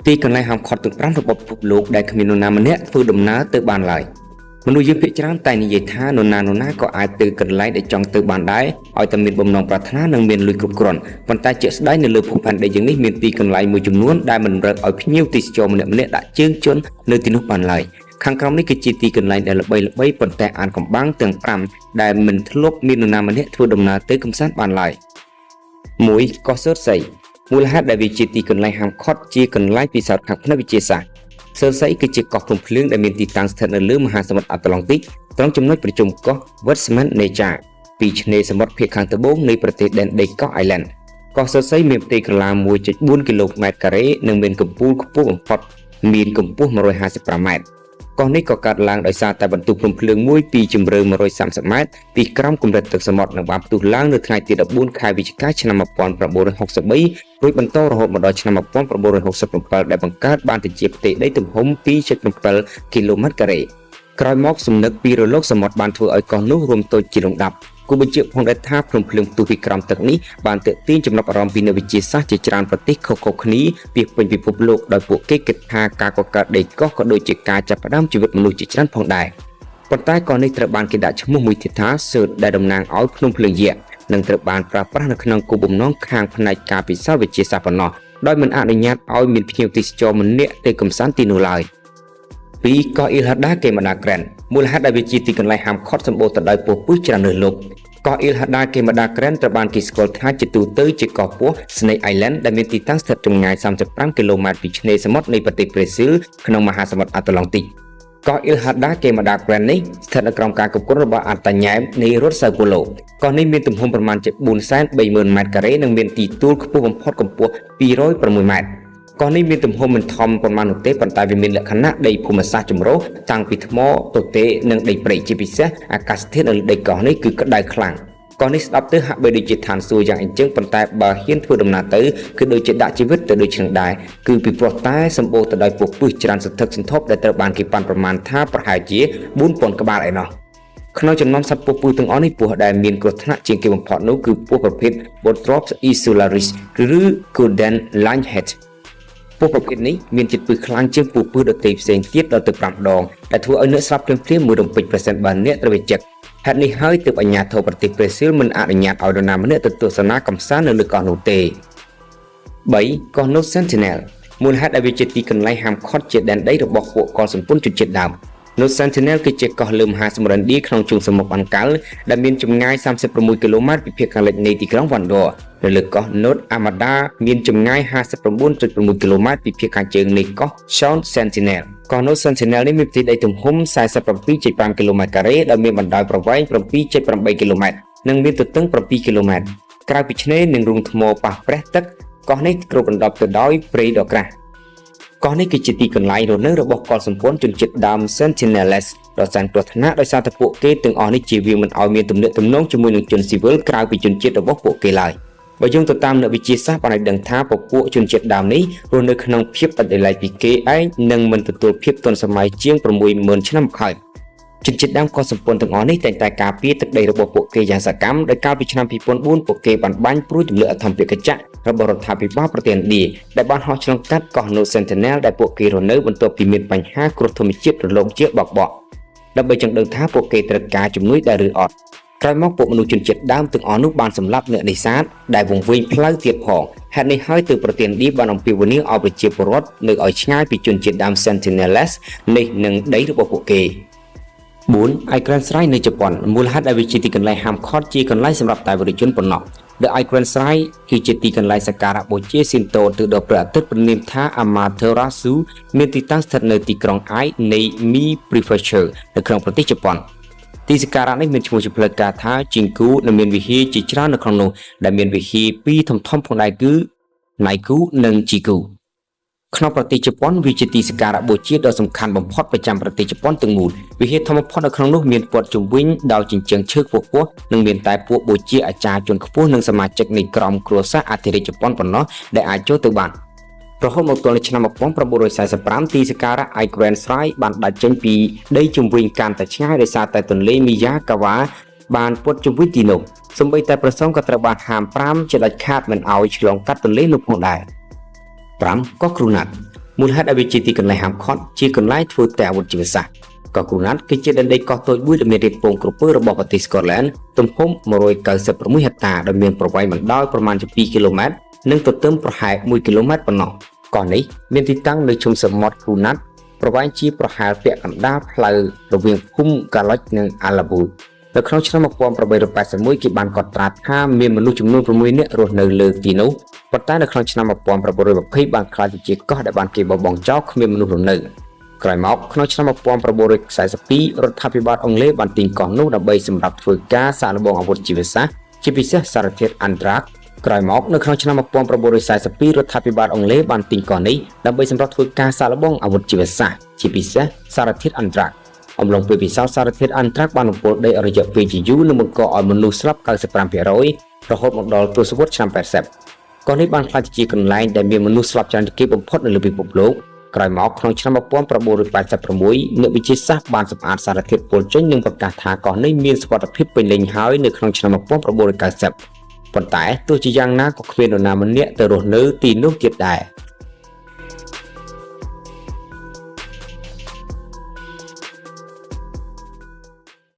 ទីកន្លែងហាមឃាត់ទាំង5របស់ពិភពលោកដែលគ្មាននរណាម្នាក់ធ្វើដំណើរទៅបានឡើយមនុស្សយើងភាគច្រើនតែនិយាយថានរណានរណាក៏អាចទៅកន្លែងដែលចង់ទៅបានដែរឲ្យតែមានបំណងប្រាថ្នានិងមានលុយគ្រប់គ្រាន់ប៉ុន្តែជាក់ស្ដែងនៅលើភពផែនដីយើងនេះមានទីកន្លែងមួយចំនួនដែលមិនតម្រូវឲ្យភ្ញៀវទេសចរម្នាក់ៗដាក់ជើងជន់នៅទីនោះបានឡើយខាងក្រោមនេះគឺជាទីកន្លែងដែលល្បីៗប៉ុន្តែអានកំបាំងទាំង5ដែលមិនធ្លាប់មាននរណាម្នាក់ធ្វើដំណើរទៅកម្សាន្តបានឡើយ1កោះសឺតសីមូលហេតុដែលវាជាទីកន្លែងហាមឃាត់ជាកន្លែងពិសោធន៍ខាងផ្នែកវិទ្យាសាស្ត្រសឺតសីគឺជាកោះភ្នំភ្លើងដែលមានទីតាំងស្ថិតនៅលើមហាសមុទ្រអាត្លង់តិកត្រង់ចំណុចប្រជុំកោះ Westman Neja ពីឆ្នេរសមុទ្រភាគខាងត្បូងនៃប្រទេសដែនដីកោះអៃឡែនកោះសឺតសីមានផ្ទៃក្រឡា1.4គីឡូម៉ែត្រការ៉េនិងមានកម្ពស់ខ្ពស់បំផុតមានកម្ពស់155ម៉ែត្រកោះនេះក៏កើតឡើងដោយសារតែបន្ទុះភ្នំភ្លើងមួយពីជម្រៅ130ម៉ែត្រពីក្រោមកម្រិតទឹកសមុទ្រនិងបានផ្ទុះឡើងនៅថ្ងៃទី14ខែវិច្ឆិកាឆ្នាំ1963រួចបន្តរហូតមកដល់ឆ្នាំ1967ដែលបង្កើតបានទៅជាផ្ទៃដីទំហំ2.7គីឡូម៉ែត្រការ៉េក្រោយមកសំណឹកពីរលកសមុទ្របានធ្វើឲ្យកោះនោះរួមតូចជាលំដាប់គូបញ្ជាក់ផងដែរថាភ្នំភ្លើងផ្ទុះពីក្រោមទឹកនេះបានទាក់ទាញចំណាប់អារម្មណ៍ពីអ្នកវិទ្យាសាស្ត្រជាច្រើនប្រទេសខុសៗគ្នាពីពេញពិភពលោកដោយពួកគេគិតថាការកកើតដីកោះក៏ដូចជាការចាប់ផ្ដើមជីវិតមនុស្សជាច្រើនផងដែរប៉ុន្តែកោះនេះត្រូវបានគេដាក់ឈ្មោះមួយទៀតថាសឺតដែលតំណាងឲ្យភ្នំភ្លើងយក្សនិងត្រូវបានប្រើប្រាស់នៅក្នុងគោលបំណងខាងផ្នែកការពិសោធន៍វិទ្យាសាស្ត្រប៉ុណ្ណោះដោយមិនអនុញ្ញាតឲ្យមានភ្ញៀវទេសចរម្នាក់ទៅកម្សាន្តទីនោះឡើយ2កោះអ៊ីលហាដាកេម៉ាដាក្រែនមូលហេតុដែលវាជាទីកន្លែងហាមឃាត់សម្បូរទៅដោយពស់ពឹសច្រើនលើសលប់កោះអ៊ីលហាដាកេម៉ាដាក្រែនត្រូវបានគេស្គាល់ថាជាទូទៅជាកោះពស់ Snake Island ដែលមានទីតាំងស្ថិតចម្ងាយ35គីឡូម៉ែត្រពីឆ្នេរសមុទ្រនៃប្រទេសប្រេស៊ីលក្នុងមហាសមុទ្រអាត្លង់តិកកោះអ៊ីលហាដាកេម៉ាដាក្រែននេះស្ថិតនៅក្រោមការគ្រប់គ្រងរបស់អត្តញ៉ែមនៃរដ្ឋសៅប៉ូឡូកោះនេះមានទំហំប្រមាណជា430,000ម៉ែត្រការ៉េនិងមានទីទួលខ្ពស់បំផុតកម្ពស់206ម៉ែត្រកោះនេះមានទំហំមិនធំប៉ុន្មាននោះទេប៉ុន្តែវាមានលក្ខណៈដីភូមិសាស្ត្រចម្រុះតាំងពីថ្មទទេនិងដីព្រៃជាពិសេសអាកាសធាតុនៅលើដីកោះនេះគឺក្តៅខ្លាំងកោះនេះស្ដាប់ទៅហាក់បីដូចជាឋានសួគ៌យ៉ាងអញ្ចឹងប៉ុន្តែបើហ៊ានធ្វើដំណើរទៅគឺដូចជាដាក់ជីវិតទៅដូចនឹងដែរគឺពីព្រោះតែសម្បូរទៅដោយពស់ពឹសច្រើនសន្ធឹកសន្ធាប់ដែលត្រូវបានគេប៉ាន់ប្រមាណថាប្រហែលជា4000ក្បាលឯណោះក្នុងចំណោមសត្វពស់ពឹសទាំងអស់នេះពស់ដែលមានគ្រោះថ្នាក់ជាងគេបំផុតនោះគឺពស់ប្រភេទ Bothrops insularis ឬ Golden Lionhead ពស់ប្រភេទនេះមានជាតិពិសខ្លាំងជាងពស់ពឹសដទៃផ្សេងទៀតដល់ទៅ5ដងដែលធ្វើឲ្យអ្នកស្លាប់ភ្លាមៗមួយរំពេចប្រសិនបើអ្នកត្រូវវាចឹកហេតុនេះហើយទើបអាជ្ញាធរប្រទេសប្រេស៊ីលមិនអនុញ្ញាតឲ្យនរណាម្នាក់ទៅទស្សនាកម្សាន្តនៅលើកោះនោះទេ3កោះ North Sentinel មូលហេតុដែលវាជាទីកន្លែងហាមឃាត់ជាដែនដីរបស់ពួកកុលសម្ព័ន្ធជនជាតិដើម North Sentinel គឺជាកោះលើមហាសមុទ្រឥណ្ឌាក្នុងជួរសមុទ្របាន់កាល់ដែលមានចម្ងាយ36គីឡូម៉ែត្រពីភាគខាងលិចនៃទីក្រុងវ៉ាន់ដ័រនៅលើកោះ North Armada មានចម្ងាយ59.6គីឡូម៉ែត្រពីភាគខាងជើងនៃកោះ South Sentinel កោះ North Sentinel នេះមានផ្ទៃដីទំហំ47.5គីឡូម៉ែត្រការ៉េដែលមានបណ្ដោយប្រវែង7.8គីឡូម៉ែត្រនិងមានទទឹង7គីឡូម៉ែត្រក្រៅពីឆ្នេរនិងរូងថ្មប៉ះប្រេះទឹកកោះនេះគ្របដណ្ដប់ទៅដោយព្រៃដ៏ក្រាស់កោះនេះគឺជាទីកន្លែងរស់នៅរបស់កុលសម្ព័ន្ធជនជាតិដើម Sentinelese ដ៏សែនគ្រោះថ្នាក់ដោយសារតែពួកគេទាំងអស់នេះជៀសវាងមិនឲ្យមានទំនាក់ទំនងជាមួយនឹងជនស៊ីវិលក្រៅពីជនជាតិរបស់ពួកគេឡើយបើយើងទៅតាមអ្នកវិទ្យាសាស្ត្របានឲ្យដឹងថាពពួកជនជាតិដើមនេះរស់នៅក្នុងភាពដាច់ដោយឡែកពីគេឯងនិងមិនទទួលភាពទាន់សម័យជាង60000ឆ្នាំមកហើយជនជាតិដើមកោះសម្ព័ន្ធទាំងអស់នេះតែងតែការពារទឹកដីរបស់ពួកគេយ៉ាងសកម្មដោយកាលពីឆ្នាំ2004ពួកគេបានបាញ់ព្រួយទម្លាក់អធិមពាកចក្ររបស់រដ្ឋាភិបាលប្រទេសឥណ្ឌាដែលបានហោះឆ្លងកាត់កោះ North Sentinel ដែលពួកគេរស់នៅបន្ទាប់ពីមានបញ្ហាគ្រោះធម្មជាតិរលកជាបោកបក់ដើម្បីចង់ដឹងថាពួកគេត្រូវការជំនួយដែរឬអត់ក្រោយមកពួកមនុស្សជនជាតិដើមទាំងអស់នោះបានសម្លាប់អ្នកនេសាទដែលវង្វេងផ្លូវទៀតផងហេតុនេះហើយទើបប្រធានឌីបានអំពាវនាវឲ្យប្រជាពលរដ្ឋនៅឲ្យឆ្ងាយពីជនជាតិដើម Sentinelese នេះនិងដីរបស់ពួកគេ4 Icon Shrine នៅជប៉ុនមូលហេតុដែលវាជាទីកន្លែងហាមឃាត់ជាកន្លែងសម្រាប់តែវរជនប៉ុណ្ណោះ The Icon Shrine គឺជាទីកន្លែងសក្ការៈបូជាស៊ីនតូទៅដល់ព្រះអាទិត្យព្រះនាមថា Amaterasu មានទីតាំងស្ថិតនៅទីក្រុង Ai នៃ Mi Prefecture នៅក្នុងប្រទេសជប៉ុនទីសក្ការៈនេះមានឈ្មោះជាផ្លូវការថាជីងគូនិងមានវិហារជាច្រើននៅក្នុងនោះដែលមានវិហារពីរធំៗផងដែរគឺណៃគូនិងជីគូក្នុងប្រទេសជប៉ុនវាជាទីសក្ការៈបូជាដ៏សំខាន់បំផុតប្រចាំប្រទេសជប៉ុនទាំងមូលវិហារធំបំផុតនៅក្នុងនោះមានព័ទ្ធជុំវិញដោយជញ្ជាំងឈើខ្ពស់ៗនិងមានតែពួកបូជាអាចារ្យជាន់ខ្ពស់និងសមាជិកនៃក្រុមគ្រួសារអធិរាជជប៉ុនប៉ុណ្ណោះដែលអាចចូលទៅបានរហូតមកទល់នៅឆ្នាំ1945ទីសក្ការៈ I Grand Shrine បានដាច់ចេញពីដីជុំវិញកាន់តែឆ្ងាយដោយសារតែទន្លេមីយ៉ាកាវ៉ាបានព័ទ្ធជុំវិញទីនោះសូម្បីតែព្រះសង្ឃក៏ត្រូវបានហាម5ជាដាច់ខាតមិនឲ្យឆ្លងកាត់ទន្លេនោះផងដែរ5កោះគ្រូណាត់ មូលហេតុដែលវាជាទីកន្លែងហាមឃាត់ជាកន្លែងធ្វើតែអាវុធជីវសាស្ត្រកោះគ្រូណាត់គឺជាដែនដីកោះតូចមួយដែលមានរាបពងក្រពើរបស់ប្រទេសស្កុតឡែនទំហំ196ហិកតាដែលមានប្រវែងបណ្ដោយប្រមាណជា2គីឡូម៉ែត្រនិងទទឹងប្រហែល1គីឡូម៉ែត្រប៉ុណ្ណោះកោះនេះមានទីតាំងនៅឈុំសមុទ្រគ្រូណាត់ប្រវែងជាប្រហែលពាក់កណ្ដាលផ្លូវរវាងភូមិកាឡុចនិងអាឡាប៊ូនៅក្នុងឆ្នាំ1881គេបានកត់ត្រាថាមានមនុស្សចំនួន6នាក់រស់នៅលើទីនោះប៉ុន្តែនៅក្នុងឆ្នាំ1920បានក្លាយទៅជាកោះដែលបានគេបោះបង់ចោលគ្មានមនុស្សរស់នៅក្រោយមកក្នុងឆ្នាំ1942រដ្ឋាភិបាលអង់គ្លេសបានទិញកោះនោះដើម្បីសម្រាប់ធ្វើការសាកល្បងអាវុធជីវសាស្ត្រជាពិសេសសារធាតុអាន់ត្រាក់ក្រោយមកនៅក្នុងឆ្នាំ1942រដ្ឋាភិបាលអង់គ្លេសបានទិញកោះនេះដើម្បីសម្រាប់ធ្វើការសាកល្បងអាវុធជីវសាស្ត្រជាពិសេសសារធាតុអាន់ត្រាក់អំឡុងពេលពិសោធន៍សារធាតុអាន់ត្រាក់បានបំពុលដីអស់រយៈពេលជាយូរនិងបង្កឲ្យមនុស្សស្លាប់95%រហូតមកដល់ទសវត្សរ៍ឆ្នាំ80កោះនេះបានក្លាយទៅជាកន្លែងដែលមានមនុស្សស្លាប់ច្រើនជាងគេបំផុតនៅលើពិភពលោកក្រោយមកក្នុងឆ្នាំ1986អ្នកវិទ្យាសាស្ត្របានសម្អាតសារធាតុពុលចេញនិងប្រកាសថាកោះនេះមានសុវត្ថិភាពពេញលេញហើយនៅក្នុងឆ្នាំ1990ប៉ុន្តែទោះជាយ៉ាងណាក៏គ្មាននរណាម្នាក់ទៅរស់នៅទីនោះទៀតដែរ។